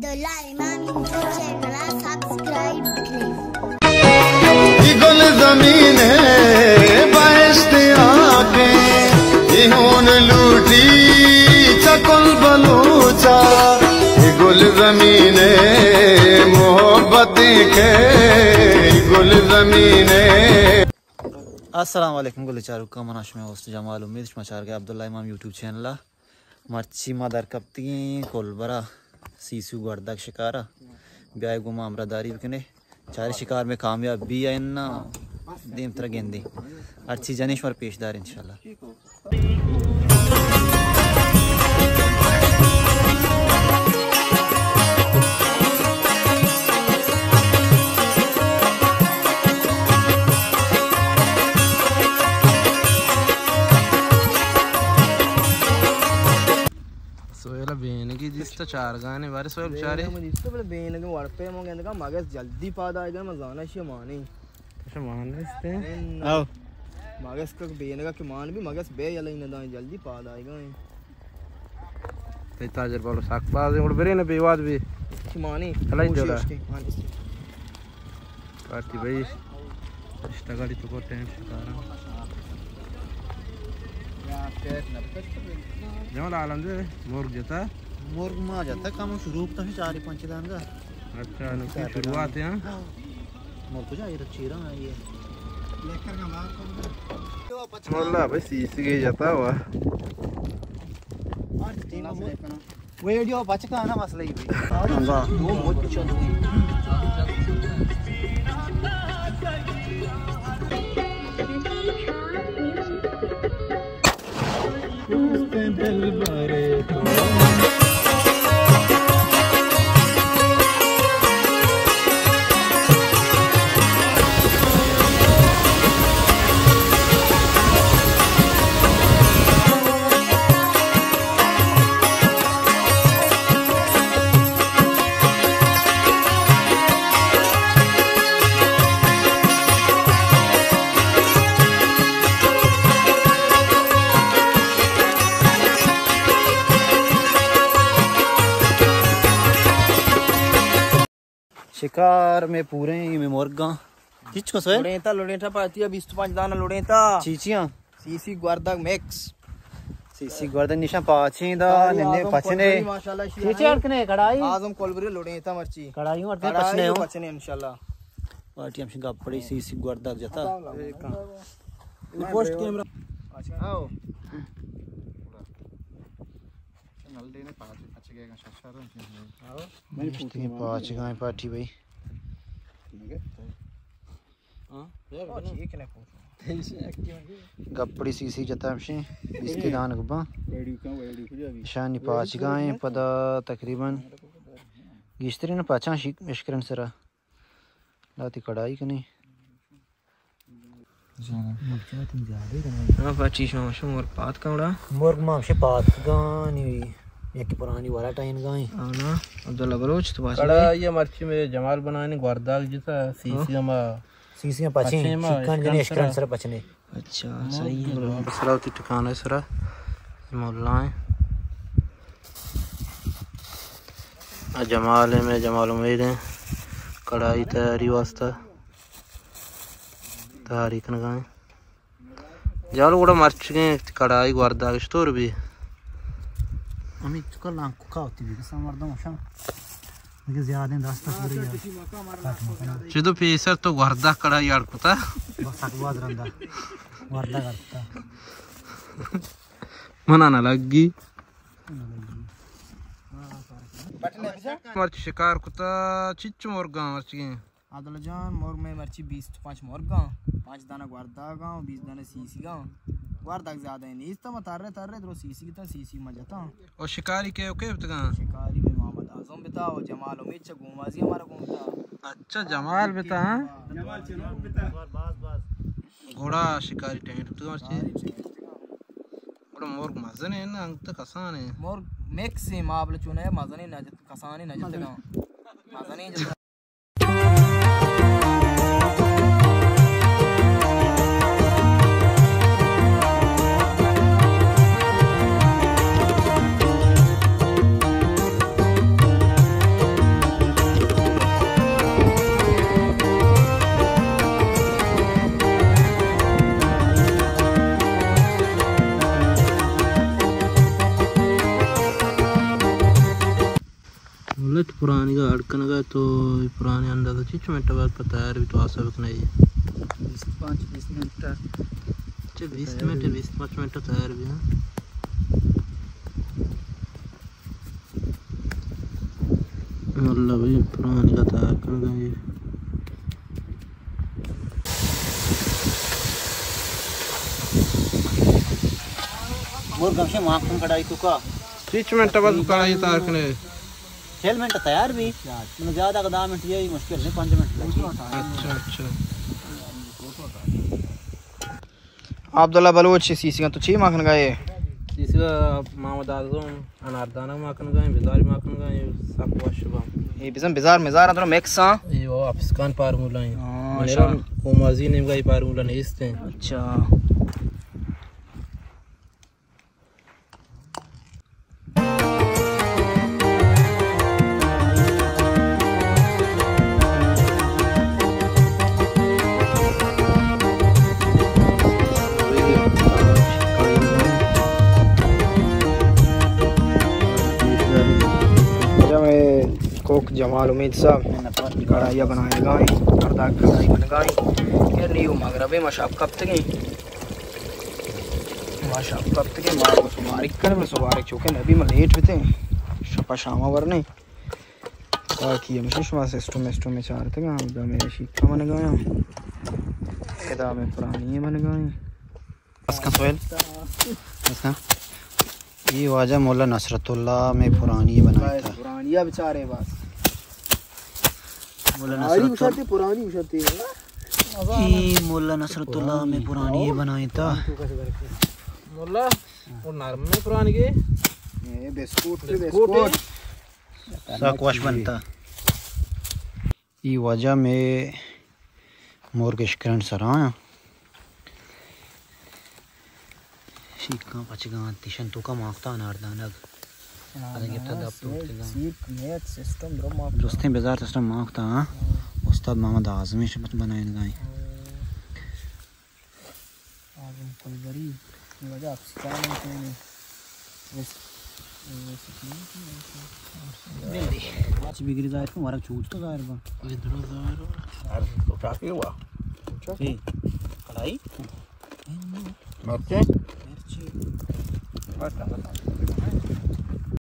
عبداللہ امام YouTube channel ءَ سبسکرائب بکنیں۔ اے گل زمین ءِ بہشت آنکیں، اے ہون لوٹی چہ کل بلوچ ءَ۔ اے گل زمین ءِ محبت کے، اے گل زمین ءِ۔ السلام علیکم گل چاروکاں، من شمئے ہوسٹ جمال امید، شما چارگ ءَ عبداللہ امام یوٹیوب چینل ءَ۔ مرچی ما در کپتگیں کولبرا سیسو گوردگ شکارا۔ بیائے گوں ما ہمراہ داری بکنے۔ چارے شکار میں کامیاب بی یا انا، دیم ترا گندیں۔ ہرچی جنیں شمار پیش دار انشاءاللہ۔ سویل بینگی دیست چارگانے، بارے سویل بچارے۔ بینگ دیست، بلے بینگ وڑ پہ مو گندگا، مگس جلدی پاد آئیگا، مزانا شی مانی۔ شما نیست؟ او۔ مگس کہ بینگا کہ مان بی، مگس بے یلئی ندائیں، جلدی پاد آئیگا ہیں۔ تئی تاجر بالو ساک باز ہیں، اور برے نہ بے واد بی۔ شی مانی۔ ہلائی کوشش دولا۔ کے، مانی۔ پارٹی بھائی، رشتہ گاڑی تو کو ٹینٹ شکارا۔ جمال عالم دے، مرگ جتا۔ مرگ ما جتا، کم شروع کتا چاری پنچ دانگا۔ اچھا، نو کی شروعات ہے، ہاں؟ مرگ کجا ایر چیرا آئی ہے۔ واللہ بھائی، سیسی گے جتا ہوا۔ ویڈیو بچکا نا مسئلہ ہی بھائی۔ اللہ۔ شکار میں پورے ہیں، میں مرگاں۔ کچ کو سویل؟ لڑینتا، لڑینتا پارٹی بیست پنچ دانا لڑینتا۔ چیچیاں؟ سیسی گوردگ مکس۔ سیسی گوردگ نشان پاچیں دا، ننے پچنے۔ ماشاءاللہ، چیچی اڑکنے کڑائی؟ اعظم کولبری لڑینتا مرچی۔ کڑائی اڑکنے، پچنے ہو؟ پچنے انشاءاللہ۔ پارٹی ہمشی گپ پڑی، سیسی گوردگ جتا۔ Post camera. اچھا، آؤ۔ نشتگیں پاچگائیں پارٹی بھائی۔ گپڑی سیسی جتا ہمشیں، بیستی دانگ باں۔ شانی پاچگائیں پدا تقریباً گیشترین پاچاں شی-، اشکرن سرا۔ لاتی کڑائی کنی۔ ہاں، پاچی شما، شما مر پات کمڑا۔ مرگ ما ہمشہ پات گانی، یک پرانی والا ٹائن گائیں۔ آنا، عبداللہ بلوچ تو پاس کڑا گئے۔ یہ مرچی میں جمال بنانی گورداگ جتا، سیسی ہاں۔ ہما سیسی ہم پچیں، پچیں ہما شکان جنے اشکران سرا۔ سرا پچنے۔ اچھا، صحیح ہے۔ سرا ہوتی ٹھکانے سرا، مولا ہیں۔ آ جمال ہیں، میں جمال امید ہیں۔ کڑائی تیاری واسطہ۔ تہاری کنگا ایں۔ جالو گڑا مرچگیں کڑائی گورداگش طور بی۔ ہمیں چکا لانکو کاوتی بی، کسا مردم وشاں۔ دیگہ زیادہ دست تک بری۔ چدو پیسر تو گورداگ کڑائی اڑ کتا؟ بس سک باز رندا۔ گورداگ اڑ کتا۔ منا نہ لگی۔ مرچ شکار کتا، چچو مرگاں مرچگیں۔ عادل جان، مرگ میں مرچی بیست پنچ مرگاں، پنچ دانہ گورداگاں و بیست دانہ سیسیگاں۔ گورداگ زیادہ نیست، ما ترے ترے درو سیسی گتاں، سیسی ما جتاں۔ او شکاری کے او کے بتگاں؟ شکاری میں محمد اعظم بتا و جمال امید چا گومازی ہمارا گومتا۔ اچھا، جمال بتا، ہاں؟ جمال چنوک بتا۔ گوڑا شکاری ٹینٹ بتگاں مرچی۔ گوڑا مرگ مزن ہے نا، انگت کسان ہے۔ مرگ مکس ہے، مابل چونے مزن ہے، نجت کسان ہے، نجت گاں۔ مزن ہے۔ ملت پرانی کا اڑ کنگا تو پرانے اندازہ چیچ منٹ بعد پہ تیار بھی تو آسا بکنے۔ بیست پانچ بیست منٹ۔ چہ بیست منٹ، بیست پانچ منٹ تیار بھی، ہاں۔ واللہ بھائی پرانی کا تیار کنگا یہ۔ مور گمشے ماں کن کڑائی تو کا؟ چیچ منٹ بعد کڑائی تیار کنے۔ چل منٹ تیار بھی۔ من زیادہ دہ منٹ یہ مشکل نہیں، پانچ منٹ لگی۔ اچھا، اچھا۔ عبداللہ بلوچ سیسیگاں تو چی ماں کنگا اے؟ سیسیگا محمد اعظم اناردانگ ماں کنگا اے، بزار ماں کنگا اے، سک وش با۔ اے بزن بزار مزار اندر مکس ہاں۔ اے وہ افسکان پارمولا اے۔ ہاں، منیرا شاہ۔ اومازی نیمگا اے پارمولا نیست اے۔ اچھا۔ ہمے کوک جمال امید صاحب کڑائی بنائے گائیں، کڑائی بنائے گائیں کہ نیو مغربے ما شپ کپتگیں۔ ما شپ کپتگیں، ما سبارک کنیں، ما سبارک چوکیں، ابھی ما لیٹ بیتیں، شپا شاما ورنیں۔ باقی ہمشی شما سسٹم مسٹم میں چارتگا، ہم دا میں شیکا منگایا، ادا میں پرانی منگایا۔ بس کن سویل۔ بس کن۔ یہ واجہ مولا نصرت اللہ میں پرانی بنائی تھا۔ پرانی اب چارے بس۔ مولا نصرت اللہ۔ پرانی اشارتی۔ اے مولا نصرت اللہ میں پرانی بنائیں تا۔ مولا، وہ نرم میں پرانی کے؟ اے بسکوٹ، بسکوٹ۔ سک وش بنتا۔ ای واجہ میں مرگ اشکرن سرا۔ شیکاں پچگاں تیشن توکا ماکتا اناردانگ۔ ادا گپتا دپ توکتگاں۔ سیک نیت سسٹم درو ماکتا۔ درستیں بزار سسٹم ماکتا، ہاں۔ ہاں۔ استاد محمد اعظمی شبت بنائیں گائیں۔ ہاں۔ اعظم کلبری، یہ واجہ افسکان ہے کہ نہیں؟ بلے۔ ماچ بگری ظاہر کن، ورگ چوچ تو ظاہر با۔ یہ درو ظاہر ہو۔ ہر تو کافی ہوا۔ اے، کڑائی؟ مرچی؟ مرچی۔ بس، بس۔